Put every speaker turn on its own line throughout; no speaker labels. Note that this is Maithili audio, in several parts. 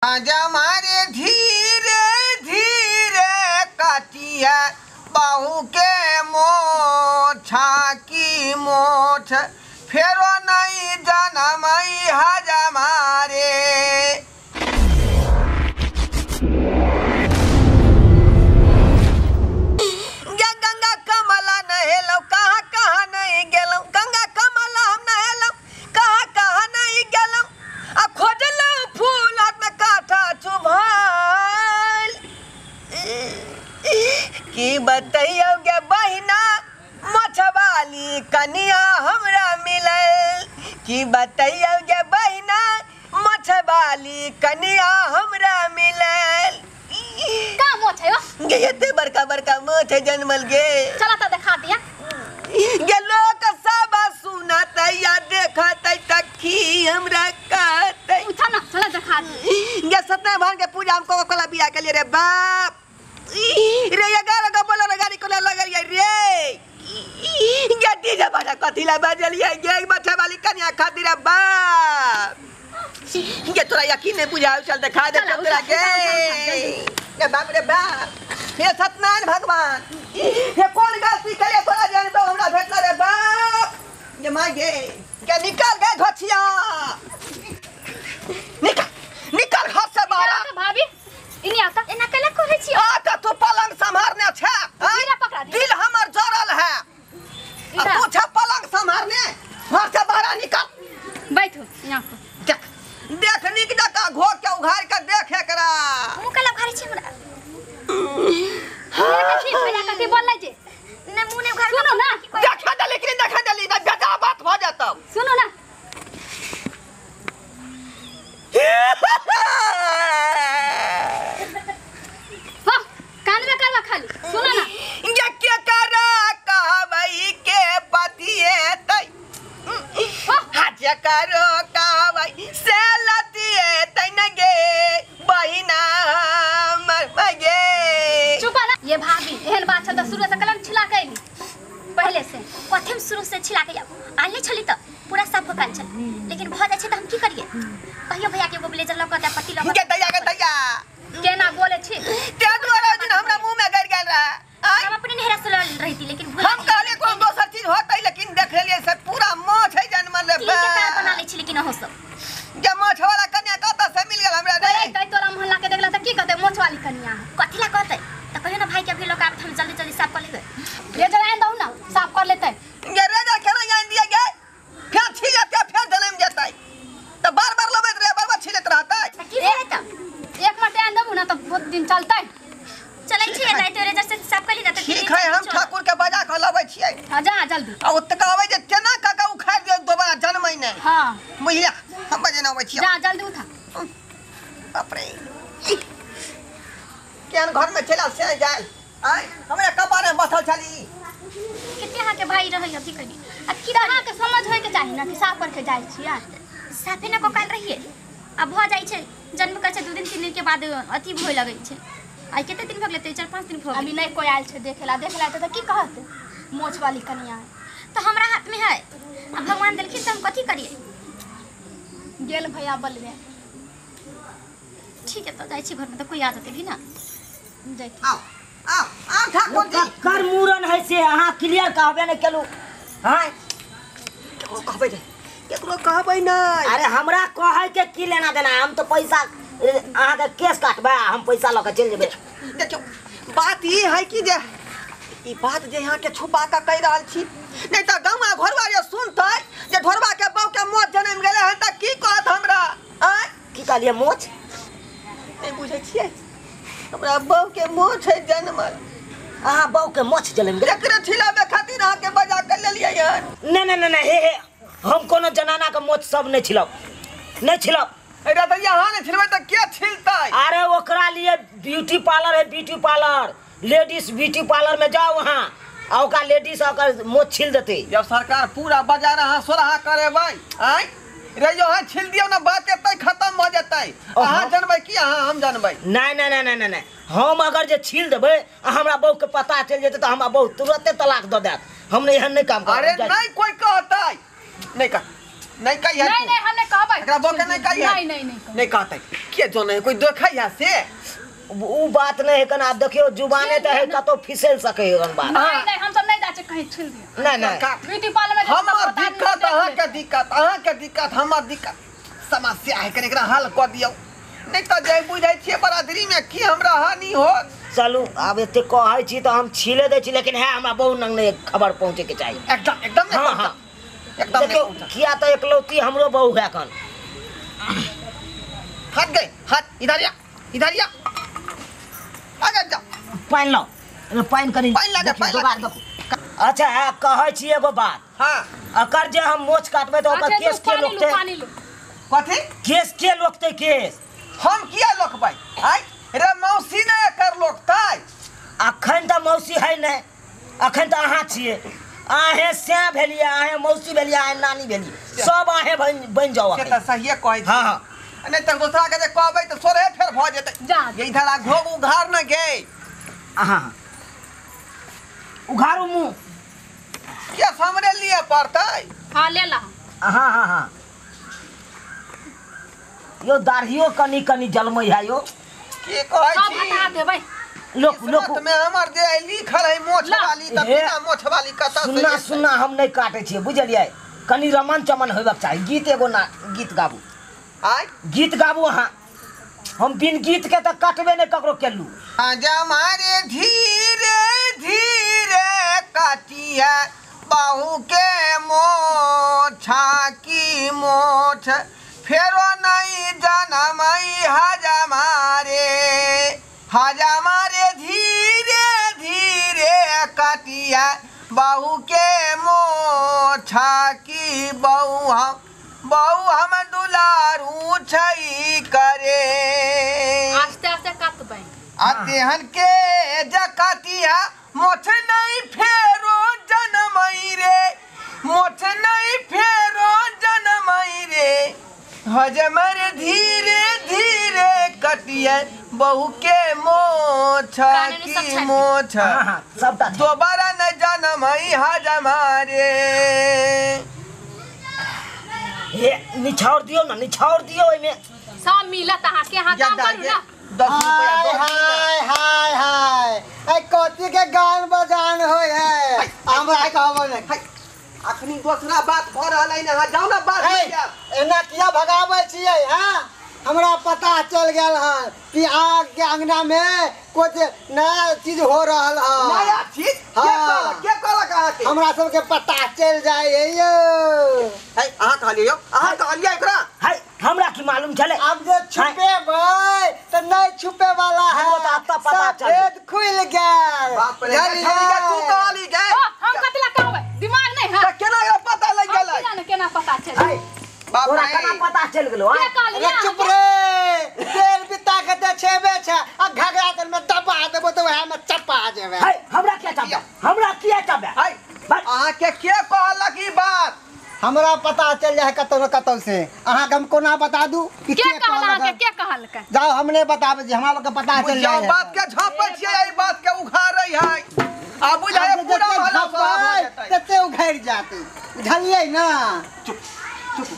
हमारे धीरे धीरे काटिया बहू के मोछा की मोछ फेरो नहीं जनमई हमारे। गंगा कमला नहेलौ कहाँ कहाँ नहीं गेलौ, गंगा कमला हम नहेलौ कहाँ कहाँ नहीं गेलौ, आ खोजलौ फूल हाथ में कांटा चुभल। की बतैयौ गे बहिना मछवाली कनिया हमरा मिलल, की बतैयौ गे बहिना मछवाली कनिया हमरा मिलल।
का मोछ है वो?
गे एते बड़का बड़का मोछ है जनमल गे।
चला तो दिखा दिया।
गे लोक सब सुनत या देखत तखी हमरा कहत।
उठा ना चला दिखा दे।
गे सत्यनारायण के पूजा हम कोका कोला बिया के लिए रे बाप रे, ये गाना का बोला गाड़ी कोला लगल ये रे। गे डीजे बाजा कथी ला बाजल ये गे बच्चा वाली कन्या खातिर रे बाप। गे तोरा यकीन नहीं बुझाओ, चल दिखा दे तोरा गे। ये बाप रे बाप, हे सत्यनारायण भगवान, हे कौन गलती करे तोरा जान तो हमरा भेटला रे बाप। ये मां गे के निकल गए धोछिया, निकल निकल घर से बाहर।
भाभी इनी आता
एना केला करे छी?
आ त तू पलंग संभारने छे,
मेरा पकड़ा दे।
दिल हमर जरल है, आ तू छे पलंग संभारने, घर से बाहर निकल।
बैठो यहां पर।
देख देख निक जका घोर के उघार के देख एकरा।
मुंह केला उघारे छी हमरा?
कथी भैया कथी बोलै जे?
ने मुंह ने उघार।
सुनो ना,
देखा दे लेकिन देखा दे ना बेटा बात भ जाता।
सुनो ना, हां कान में करवा खाली। सुनो ना,
ये के करा कहबई के पतिए तई, हाथ करो कहबई से लतिए तई न गे बहिना मर गे।
चुप ना ये भाभी, एहन बात छ त शुरू से कलम छिला के आइली पहले से।
कथी हम शुरू से छिला के आउ आनले छली त पूरा साफ होकाल छल, लेकिन भ जाय छै त हम की करिए? कहियो भैया के एगो ब्लेजर ल के पति ल
के दैया के दैया
केना बोले छी?
ते दुआरा दिन हमरा मुंह में गड़ गेल रहा।
हम अपने नेहरा से लड़ रही थी, लेकिन
हम कहले कोई दोसर चीज होतै, लेकिन देख लेलिए से पूरा माछ है जनमल रे।
तीन के तार बना ले छी, लेकिन अहो सब
जे माछ वाला कन्या कत से मिल गेल हमरा रे।
तै तोरा मोहल्ला के देखला त की कहते मोछ वाली कन्या?
कथि ला कहते? त कहियो ना भाई के अभी लोग आब हम जल्दी जल्दी साफ कर लेबै।
रेजर आन दऊ ना, साफ कर लेतै।
ये रेजर केना आन दिया गे? फेर छी जेतै फेर जनम जेतै, त बार बार लबैत रहे, बार बार छिलैत रहतै।
त की भेलै त?
एक मिनट आन दऊ ना त बहुत दिन चलतै।
चलै छी दाइ तो रेजर से साफ कर ली ना त
ठीक है। हम ठाकुर के बजा के लबै छियै।
हां जा जल्दी।
आ ओतका आबै जे केना का का उखाड़ दियो दोबारा जनमै नै।
हां
बुझलिया, हम बजेना आबै छियै।
जा जल्दी उठा।
बाप रे, केहन घर में चला से जाय आय हमरा कपार में बसल छली।
कते अहाँ के भाई रहै अथी कनी आ की
अहाँ के समझ होय के चाही ना कि साफ करके जाय छियै।
साफे न कोकाल रहिए, आ भ जाय छै जन्म कर छै 2 दिन 3 दिन के बाद अथी होय लगै छै। आइ कते दिन भ गेलै? 4-5 दिन भ गेलै।
अभी नहीं कोई आयल छै देखेला, देखेला त की कहत मोछ वाली कनिया
त हमरा हाथ में है, आ भगवान देलखिन त हम कथी करिए?
गेल भैया बलबे।
ठीक है तो जाय छी घर में त कोई आ जते भी ना।
जाय
आओ आओ आओ ठाकुर जी।
कर मूरन है से अहाँ क्लियर कहबे नै केलु। हां
केकरो कहबै नै, केकरो कहबै नै।
अरे हमरा कहै के की लेना देना, हम तो पैसा अहाँ के केस काटबै, हम पैसा ल के चलि जेबै।
देखियौ बात ई है कि जे ई बात जे यहाँ के छुपा के कहि रहल छी, नहीं त गाँव घरवा जे सुनतै जे ढोरबा के बहू के मौत जनम गेलै हन त की कहत हमरा? आँय
की कहलियै मोछ?
नहीं बुझै छियै, हमरा बहू के मोछ है जनमल।
अहाँ बहू के मोछ जनम गेलै?
एकरे छिलाबै खातिर अहाँ के बजा के लेलियै हन।
नहीं नहीं नहीं हे हे, हम कोनो जनाना के मोछ सब नहीं छिलब, नहीं छिलब।
अरे त यहाँ नहीं छिलबै त के छिलतै?
अरे ओकरा लिए ब्यूटी पार्लर है, beauty parlour, ladies beauty parlour में जाओ वहाँ, आ ओकरा लेडीज ओकर मोछ छिल देतै।
जब सरकार पूरा बाजार अहाँ सोलहा करेबै आँय रे, यो अहाँ छिल दियौ ना बात एतै खत्म भ जेतै। अहाँ जानबै कि अहाँ हम जानबै?
नहीं नहीं नहीं नहीं नहीं, हम अगर जे छिल देबै आ हमरा बहू के पता चलि जेतै त हमरा बहू तुरते तलाक दऽ देत। हम नहीं एहन नहीं काम करब।
अरे नहीं कोई कहतै, नहीं कह नहीं कहिए
नहीं नहीं हम नहीं कहबै
एकरा बहू के नहीं कहिए
नहीं नहीं नहीं
नहीं कहतै के जाने कोई देखै है से
उ बात नहीं है कन आब देखियो जुबाने त है कतो फिसल सकै है कन बात
नहीं नहीं हम सब नहीं जाचे कहीं छिल दियो
नहीं नहीं
ब्यूटी पार्लर में
हमर दिक्कत अहाँ के दिक्कत अहाँ के दिक्कत हमर दिक्कत समस्या है कनी एकरा हल क दियौ नहीं त जे बुझै छियै बरादरी में की हमरा हानि हो।
चलू आब एते कहै छी त हम छिले दै छी लेकिन है हमरा बहु नंग नहीं खबर पहुंचे के चाहिए
एकदम एकदम नहीं
हाँ, हाँ।
एकदम
देखियो किया त एकलौती हमरो बहु है कन
हट गए हट इधर आ इधर आ आगे जा
पानि लाओ एमे पानि कनी
पानि लगा पानि लगा।
अच्छा है कहै छी एगो बात
हां
अकर जे हम मोछ काटबै त ओकर केस के लोकतै
कथी
केस के लोकतै केस
हम किया लोकबै आइ रे मौसी ने एकर लोकतै।
अखन त मौसी है नै अखन त अहाँ छियै अहें से भेलियै अहें मौसी भेलियै अहें नानी भेलियै सब अहें बनि जाओ
से त सहिए कहै छी।
हां हां
नहीं त दोसरा के जे कहबै त सोरे फेर भ जेतै
जा
इधर आ घोग उघार न गे
अहाँ उघारू मुँह
केस हमरे लिए पड़तै।
हां ले ला।
हां हां हां यो दाढ़ियो कनी कनी जलमै है यो
की कहै छी
सब हटा देबै
लोक लोक
में हमर जे लिखल है मोछ वाली त बिना मोछ वाली कत से
सुन्ना सुन्ना हम नहीं काटे छियै बुझलियै कनी रमन चमन होबाक चाही गीत एगो ना गीत गाबू
आय
गीत गाबू अहाँ हम बिन गीत के त काटबे नहीं ककरो केलू।
हमारे धीरे धीरे काटिया बाहू के मोछा की मोछ फेरो नहीं जनमई हजमारे धीरे धीरे काटिया बाहू के मोछा की बहु हम दुलारू छई करे
आस्ते आस्ते काटबै
आ तेहन के जकातिया मोछ नहीं फेरो जनमई रे मोछ नहीं फेरो जनमई रे हजमर धीरे धीरे कटिया बहू के मोछ की मोछ दोबारा न जनमई हजमारे।
हे निछाड़ दियो ना निछाड़ दियो एमे
सब मिलत अहाँ के अहाँ काम करू ना
10 रुपया
हाय हाय हाय ए कथी के गान बजान होय है हमरा कहबो नै
अखनी दोसरा बात भ रहल है ना जाऊ ना बात
में एना किया भगाबै छियै हां हमरा पता चल गेल हन कि आग के अंगना में कुछ नया चीज हो रहल है
नया चीज के कहलक अहाँ के
हमरा सब के पता चल जाय है यो
है अहाँ कहलियै यो अहाँ कहलियै एकरा
है हमरा की मालूम छले
अब जे छुपेबै त नहीं छुपे वाला है
हमरा त पता चल
भेद खुल गेल
बाप रे तू कहली गे
हम कथि ला कहबै दिमाग नहीं है
त केना पता लग गेलै
केना केना पता चल
बाप
तोरा
रे
केना पता चल गेलो
के कहलियै
चुप रे तेल बिता के त छेबे छै आ घघरा तर में दबा देबो त वहा में चपा जेबे
है हमरा किया चाबे हमरा किया चाबे
है अहाँ के कहलक ई बात
हमरा पता चल जाए कतौ न कतौ से अहाँ के हम कोना बता दू
कि के कहलक के कहलक
जाओ हमने बताबे जी हमरा लोग के पता चल जाए
बात के झापै छियै ई बात के उघार रही है आ बुझाय पूरा मोहल्ला
झापै तते उघार जाते बुझलियै ना
चुप चुप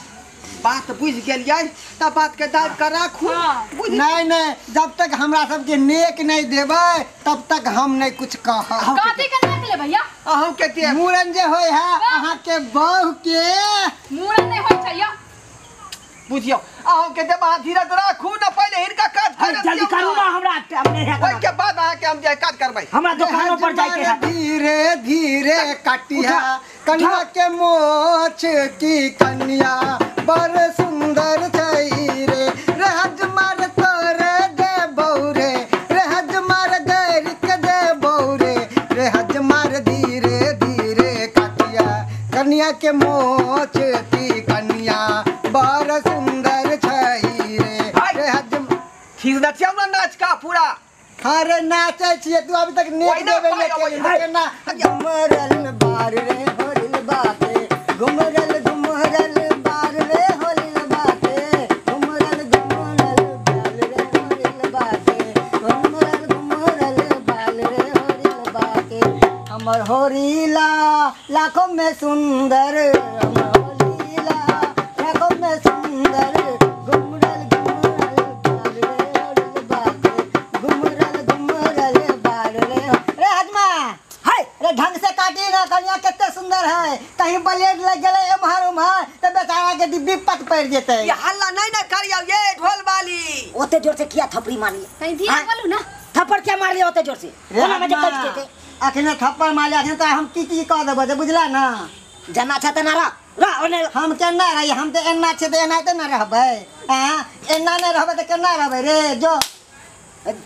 बात बुझ गेलियै त बात के दाब के राखू बुझ
नहीं नहीं जब तक हमरा सब के नेक नहीं देबै तब तक हम नहीं कुछ कहब
कथी के नेक ले भैया
अहूँ के देब
मूड़न जे होय है अहाँ के बहू के
मूड़न नहीं होय छै यौ
बुझियौ अहूँ के देब अहाँ धीरज राखू न पहिले हिनका काज
है जल्दी करू ना हमरा टाइम नहीं है
ओहि के बाद अहाँ के हम जे काज करबै
हमरा दुकानो पर जाय के है
धीरे धीरे काटिया कन्या के मोछ की कन्या बड़ सुंदर छै रे रहज मार तोरे दे बौरे रहज मार गैर के दे बौरे रहज मार धीरे धीरे काटिया कन्या के मोछ की कन्या बड़ सुंदर छै रे रहज
ठीक नचियौ ना नाच का पूरा
अरे नाचै छियै तू अभी तक नेक देबे नै केलही ना घुमरल बार रे होरिल बाटे घुमरल घुमरल बार रे होरिल बाटे घुमरल घुमरल बाल रे होरिल बाटे घुमरल घुमरल बाल रे होरिल बाटे हमर होरिला लाखों में सुंदर हमर होरिला कहीं ब्लेड लग गेलै एम्हर उम्हर त बेचारा के दिब्बी पत पड़ जेतै।
ये हल्ला नहीं ना करियो ये ढोल वाली।
ओते जोर से किया थपड़ी मारली?
कहीं धीरे बोलू ना।
थप्पड़ क्या मारली ओते जोर से? ओना में जे कट जेतै।
अखने थप्पड़ मारली अखने त हम की की कह देबो जे बुझला ना।
जना छ त ना रह रह ओने
हम केना रही? हम त एना छै त एनाते ना रहबै। हां एना नै रहबै त केना रहबै रे? जो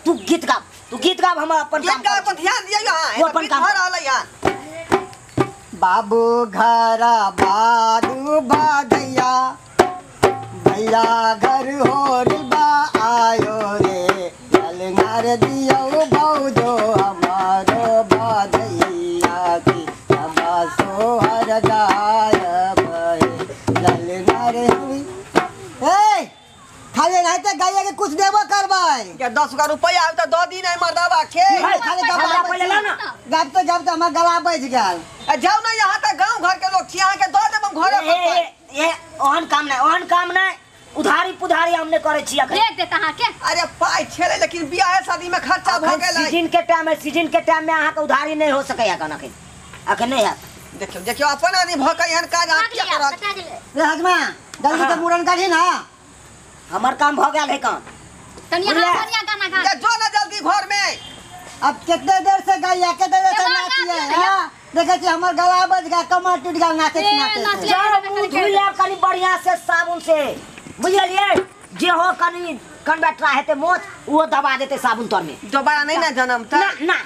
तू गीत गा, तू गीत गा, हम अपन काम
गीत गा पर ध्यान दियो। हां
तू अपन काम
घर रहलै हां।
बाबू घर बादू बाधैया भैया घर होरी बा आयो रे ललनार दियो भौजो हमारो बाधैया की सबा सोहर गायब ललनार हुई। ए खाली नहीं त गाय के कुछ देबो करबै
के 10 गो रुपया आउ त 2 दिन है मर्दवा के
खाली गवा
पहिले ला ना।
गाबते गाबते हमर गला बज गेल।
जाओ ना यहाँ त गांव घर के लोग छी अहाँ के दऽ देब हम घरे पर।
ए ओहन काम नहीं, ओहन काम नहीं, उधारी पुधारी हमने करे छी अखन।
देख देत अहाँ के।
अरे पाई छेले लेकिन बियाह शादी में खर्चा भ गेलै।
सीजन के टाइम है, सीजन के टाइम में अहाँ के उधारी नहीं हो सकै अखन अखन अखन नहीं है।
देखियो देखियो अपन आदमी भ के एहन काज अहाँ किया करत?
रे हजमा जल्दी से मुड़न करही ना।
हमर काम भ गेल है काम।
तनी अहाँ बढ़िया गाना गा।
जो ना जल्दी घर में।
अब कितने देर से गैया कितने देर से नाचिए? हां देखै छी हमर गला बज गेल, कमर टूट गेल नाचैत नाचैत।
जाओ मुंह धोइ लेब कनी बढ़िया से साबुन से, बुझलियै? जे हो कनी कनबेटरा हेतै मोच उहो दबा देतै साबुन तर में।
दोबारा नहीं ना जनमतै?
ना ना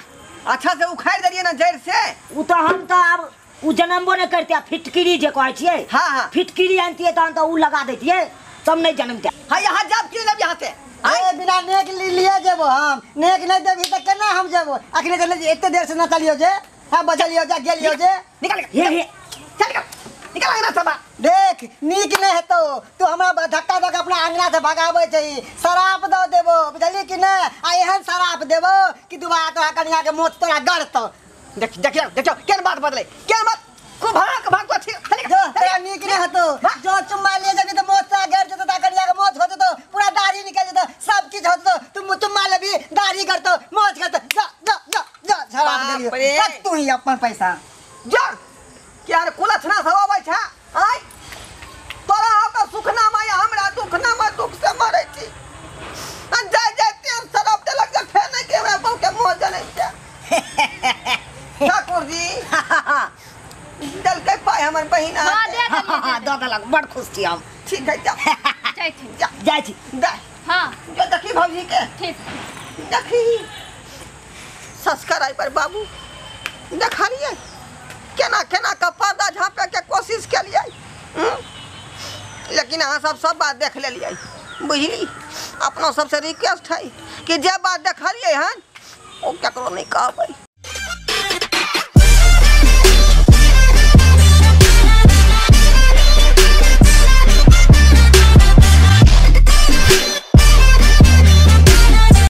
अच्छा से उखाड़ देलियै ना जड़ से।
उ त हम त आब उ जनमबो नै करतै। आ फिटकिरी जे कहै छियै,
हां हां
फिटकिरी आनतियै तहन त उ लगा दैतियै तब नहीं जनमतै।
हां यहाँ जाब की लेब यहाँ से?
अरे बिना नेक लिए जेबो हम, नेक नहीं देबी त केना हम जेबो? अखने त एते देर से नचलियो जे, हां बजलियो जे गेलियो जे।
निकल
हे हे
चल निकल निकल अंगना से।
देख नीक नहीं हेतौ तू हमरा धक्का दऽ के अपना अंगना से भगाबै छै। शराप दऽ देबो बुझलियै कि नहि? आ एहन शराप देबो कि दोबारा तोरा कनिया के मोच तोरा गड़तौ।
देख देखियो देखियो केन बात बदले केन बात को भाग भाग तो ठीक।
जो तोरा नीक नहीं हेतौ जो चुम्मा ले जेबी त मोच तोरा गड़ जेतौ, तोरा कनिया के मोच हो जेतौ, पूरा दाढ़ी निकल जेतौ, सब किछ हो जेतौ। तू चुम्मा लेबी दाढ़ी करतौ मोच करतौ। जा जा जा जा शराप देलियौ तू ही अपन पैसा
जा। क्या कुलछना सब आबै छै आय तोरा त सुखना माय हमरा दुखना माय दुख से मरै छी। आ जाय जाय तेल शराब देलक जे फेर नहीं के हमरा बहु के मोह जनै छै। ठाकुर जी देलकै पाइ हमर बहिना।
हां दे देलियै
दऽ देलक, बड़ खुश छी हम।
ठीक है जा
जाइ छी
जा
जाइ छी
दे।
हां
जो देखी भौजी के
ठीक
देखी संस्कार पर बाबू देखलियै केना केना के पर्दा झाँपे के कोशिश केलियै, लेकिन अहाँ सब सब बात देख लेलियै बुझली। अपना सबसे रिक्वेस्ट है कि जे बात देखलियै हन ओ ककरो नहीं कहबै।